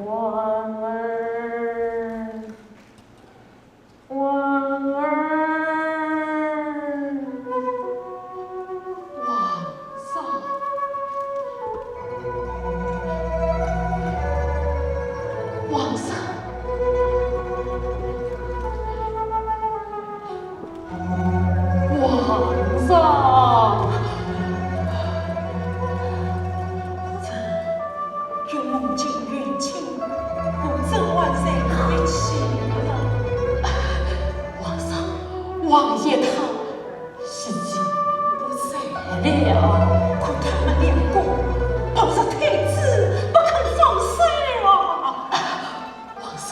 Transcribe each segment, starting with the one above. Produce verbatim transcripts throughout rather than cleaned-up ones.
王儿，王儿。王上。王上。 王上，这云梦金、云清，我怎还在一起了？王上，王爷他已经不在了。看他们两个抱着太子不肯放手啊！ 王上，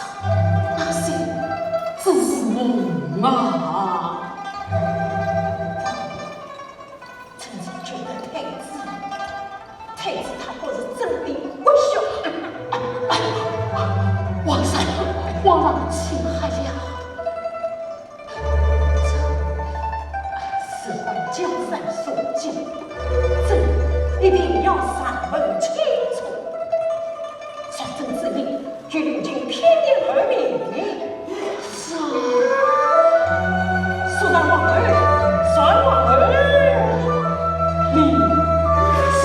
那些只是梦啊。趁着救了太子，太子他不是真的不孝。王上，王上请喝呀。 事关江山社稷，朕一定要查问清楚。传朕旨意，与刘金批点而明。是。速传王儿，传王儿。领旨。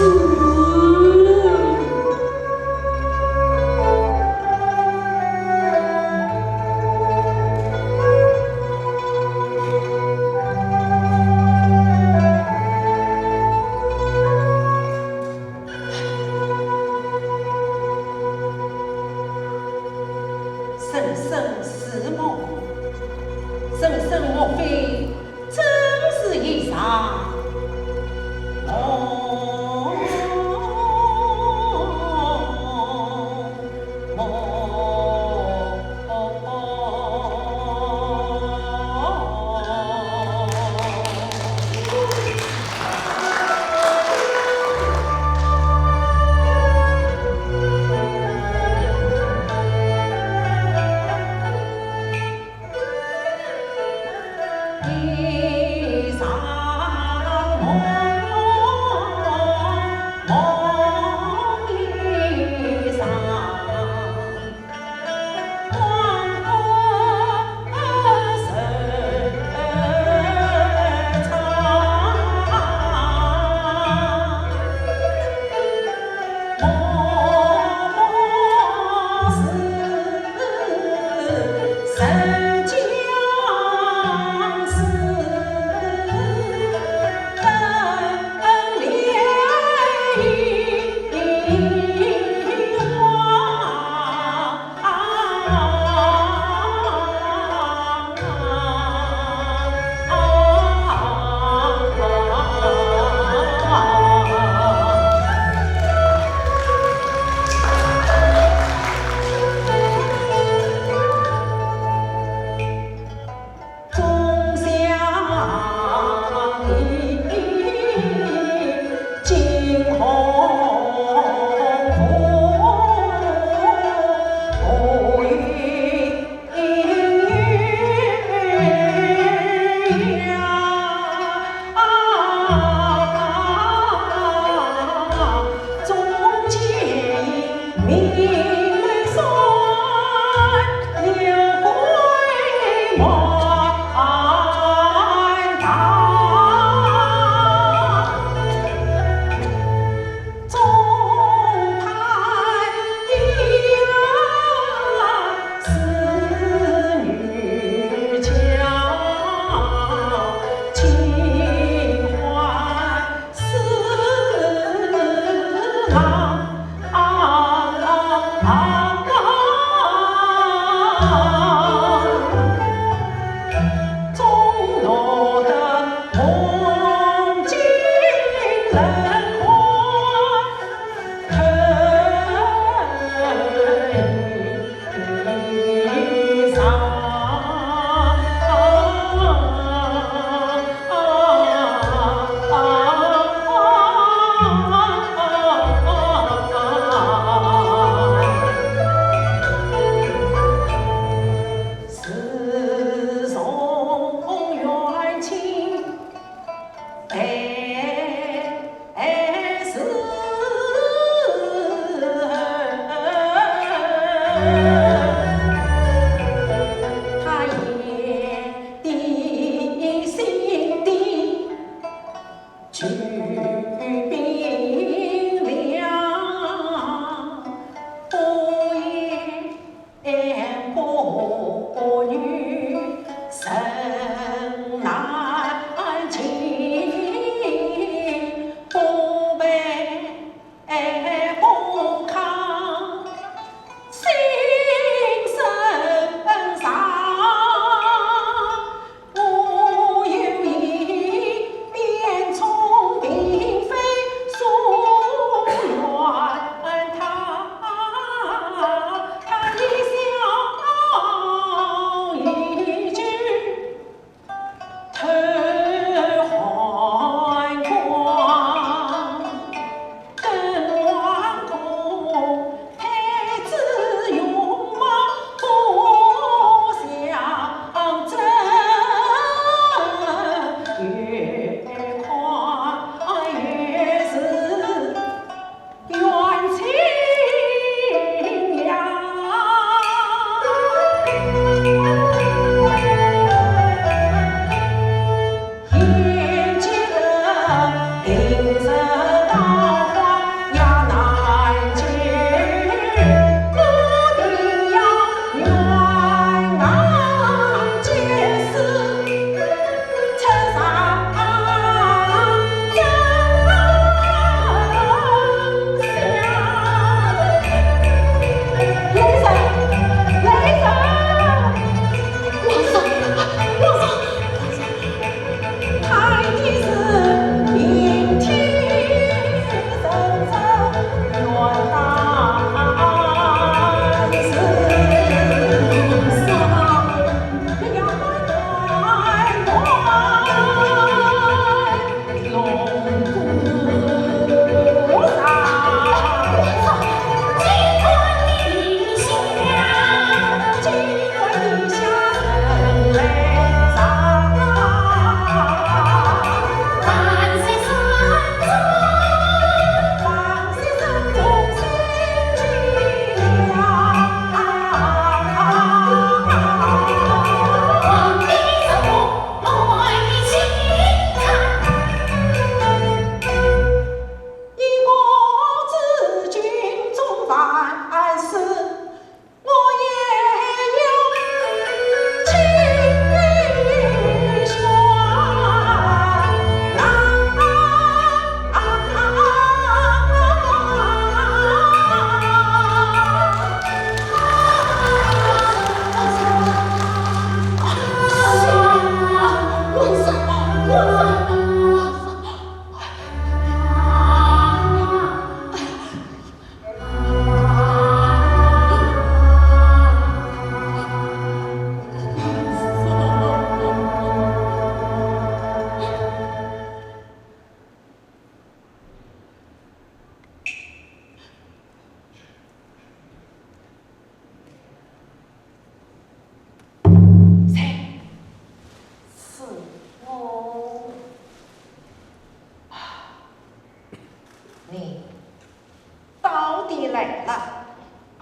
的来了，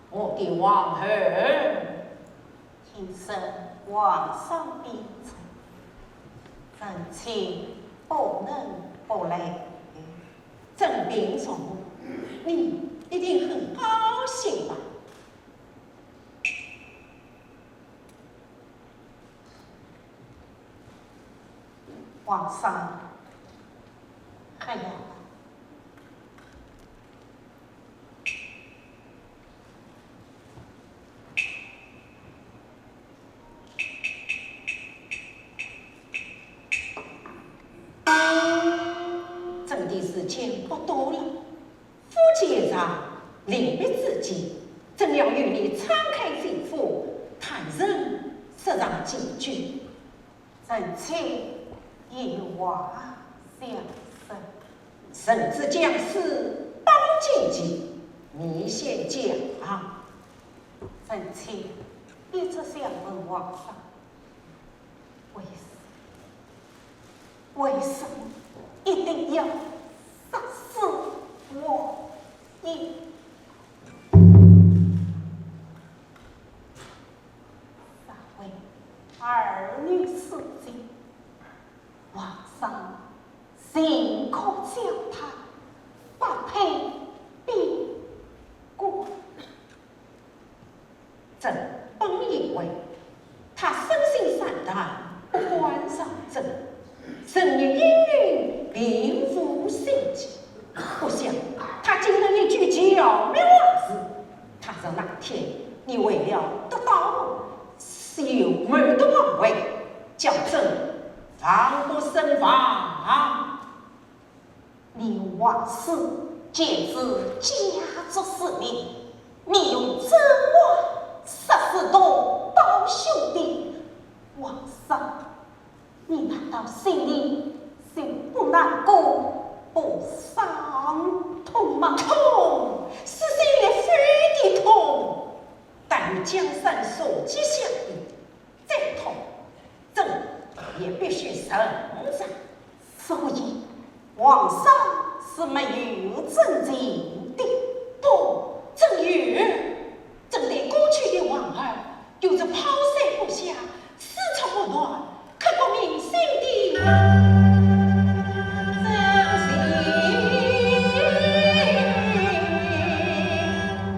我的王后。听说皇上病重，臣妾不能不来。朕病重，你一定很高兴吧？ 皇上，哎呀，朕的时间不多了。 夫妻一场，临别之际，朕要与你敞开心腹，坦诚说上几句。臣妾有话相说。人之将死，不容荆棘，你先讲。臣妾一直想问皇上， 为什，为什么一定要杀死我的？身为儿女私情，皇上尽可将她发配边关。 朕本以为她生性善良，不敢上阵，人亦英勇，并无心计。不想她竟然一句巧妙话事，倘若哪天你为了得到我，是有谋夺皇位，叫朕防不胜防。 你王氏简直家族势力，你用真话杀死同胞兄弟，皇上，你难道心里就不难过、不伤痛吗？痛，是心里非的痛，但与江山所及相比， 再痛，朕也必须承受。所以，皇上是没有真情的。不，朕有。朕对过去的王后，有着抛山不下、四处不暖、刻骨铭心的真情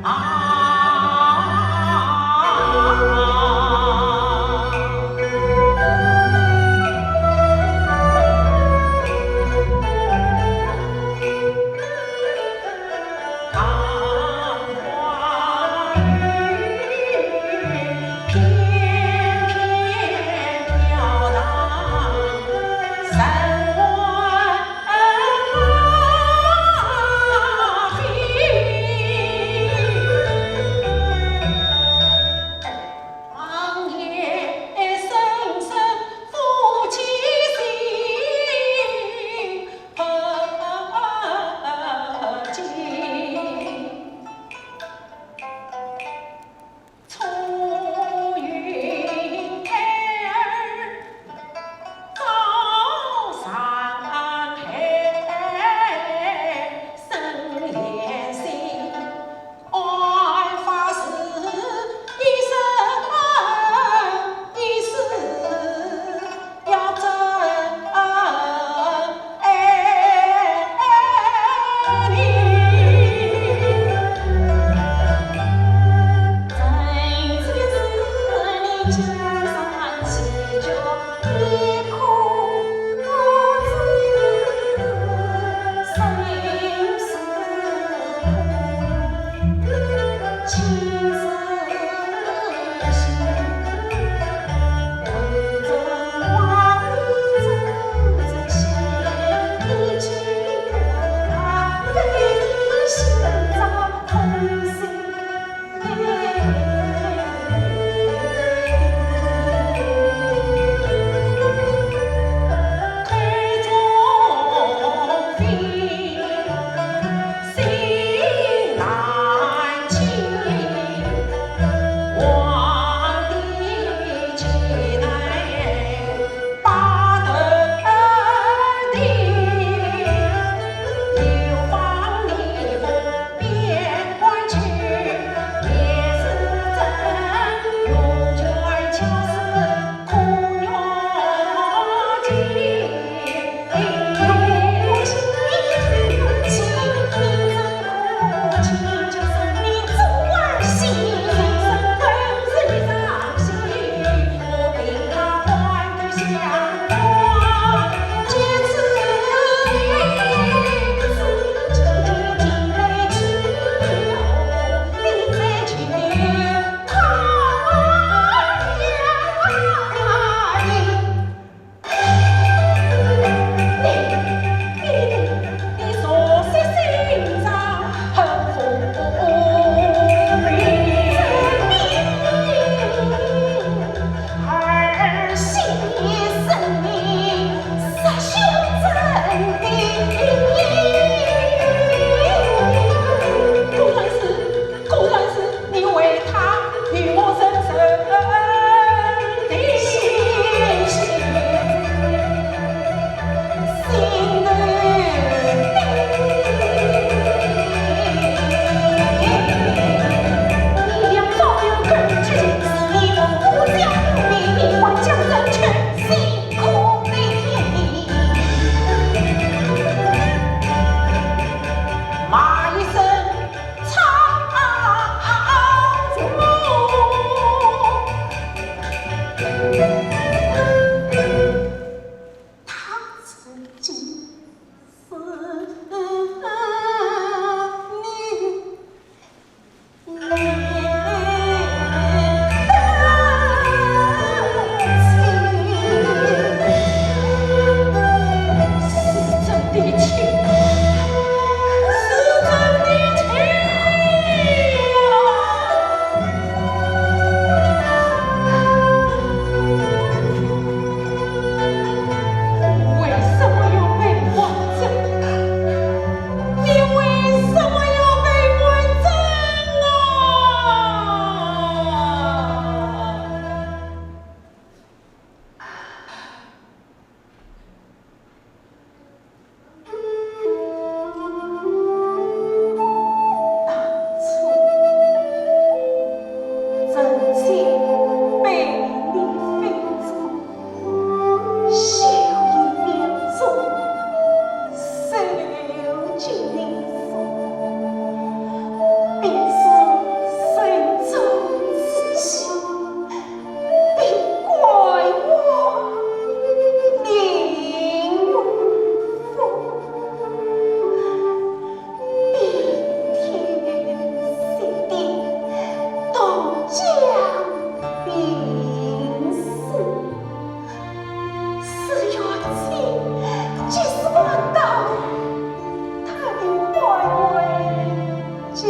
啊。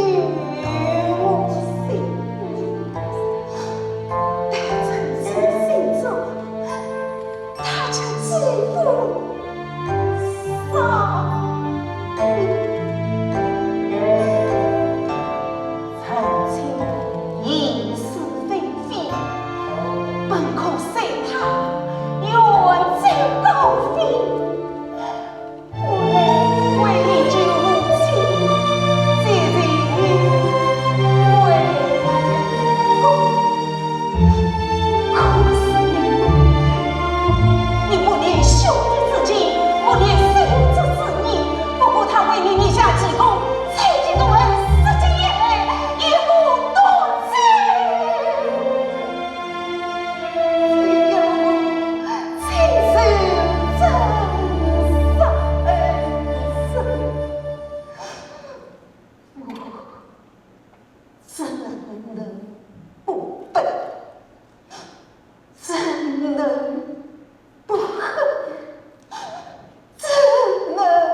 母心，但臣此心中，他却既不丧。臣卿言是非非，本可随他远走高飞。 我来为你救母亲，这是你为公。可是你，你不念兄弟之情，不念师友之思念，不顾他为你立下奇功，才几度恩，四季以来，一无多情。 只有亲手真杀恩人。我怎能不恨？怎能不恨？怎能不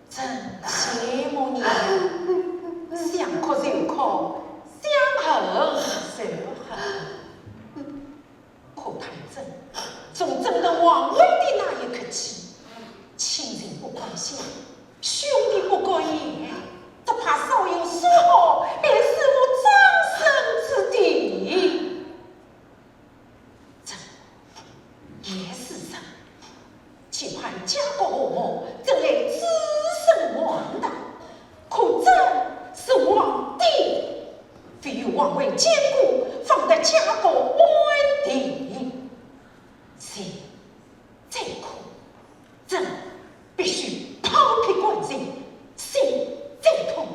真羡慕你，想哭就哭，想恨就恨。可太真，从争夺皇位的那一刻起，亲情不关心，兄弟不关心，只怕稍有疏忽，便死无葬身之地。 朕也是人，期盼家国和睦，朕来置身还朝。可朕是皇帝，非有皇位坚固，方得家国安定。谁再苦，朕必须抛撇官职；谁再痛，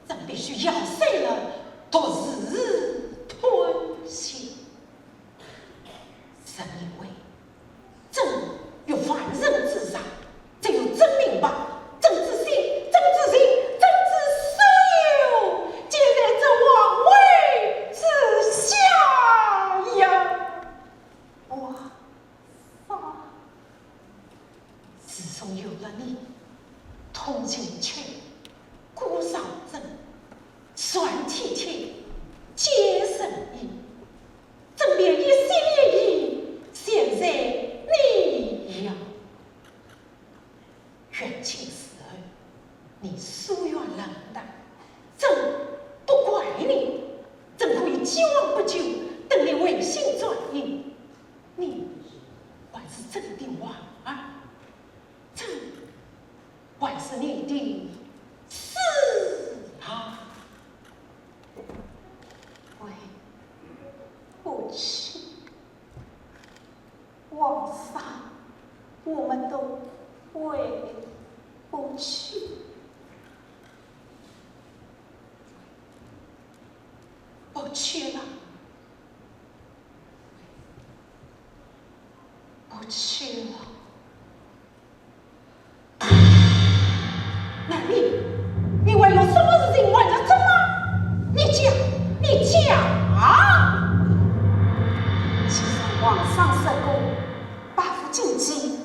朕必须摇身而独自吞血。 朕以为，朕于万人之上，只有朕明白，朕之心，朕之情，朕之所有，皆在这皇位之下呀。皇上。 自从有了你，通情卿、顾少珍、阮帖帖皆顺意，朕便一心一意选在你呀。元清死后，你疏远冷淡，朕不怪你，朕可以既往不咎，等你回心转意。 你还是朕的皇儿，朕还是你的师爷。回不去，皇上，我们都回不去。不去了。 不去了。那你，你还有什么事情瞒着朕吗？你讲，你讲啊！既然皇上说过，百无禁忌，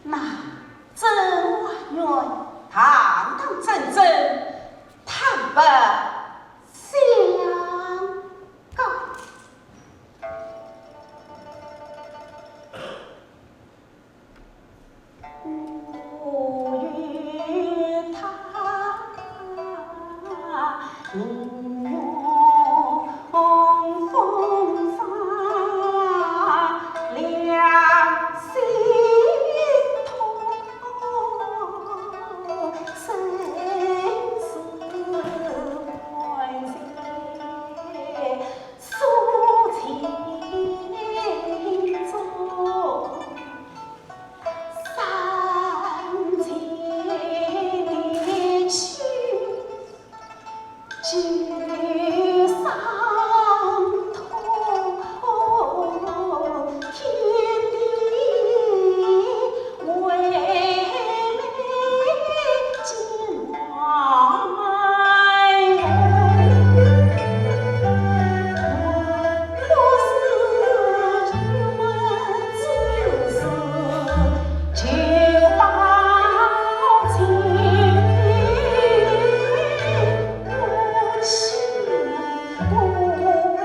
那朕还愿堂堂正正，坦白相告。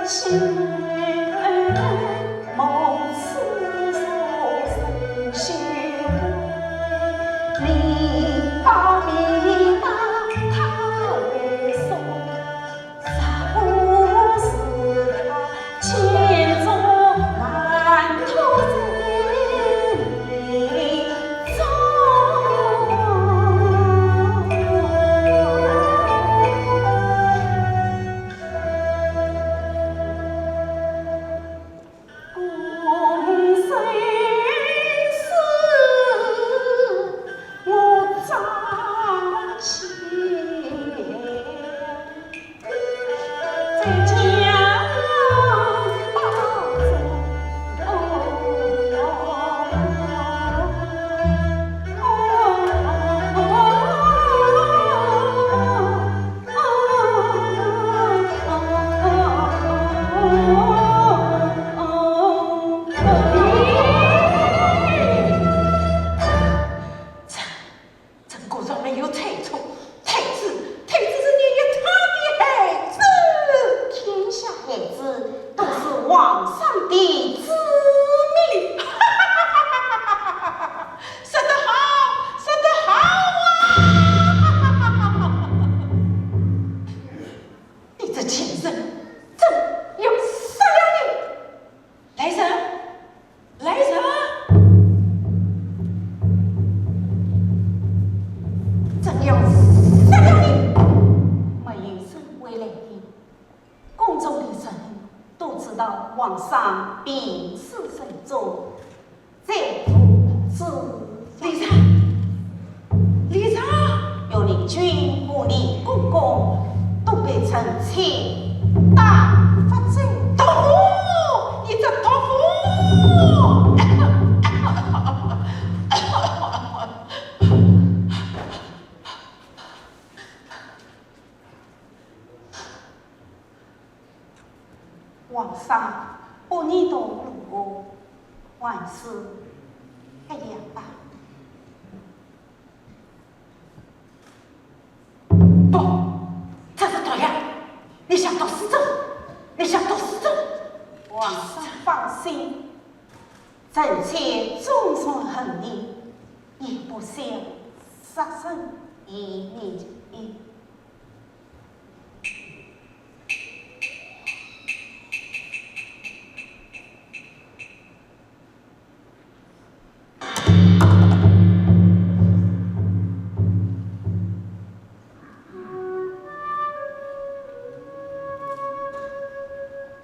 这，这个人没有猜错，太子，太子是你与他的孩子。天下孩子都是皇上的子民。说得好，说得好啊！你这贱人，朕要杀了你！来人，来人！朕要杀了你！没有人会来的，宫中的人都知道皇上病死身中， 在府之中。李成，李成！岳灵君和李公公都被臣妾打发走。毒妇！你这毒妇！皇上不认同如何，还是这样吧。不，这是毒药，你想毒死朕，你想毒死朕。皇上放心，臣妾忠心恨你，也不想杀身于你。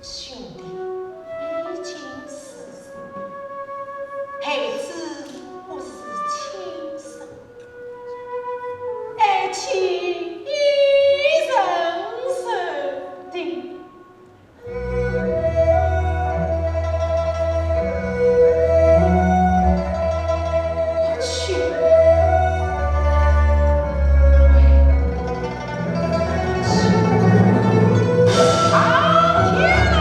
兄弟已经死，孩子不是亲生，爱情已成仇敌。 天哪！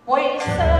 为什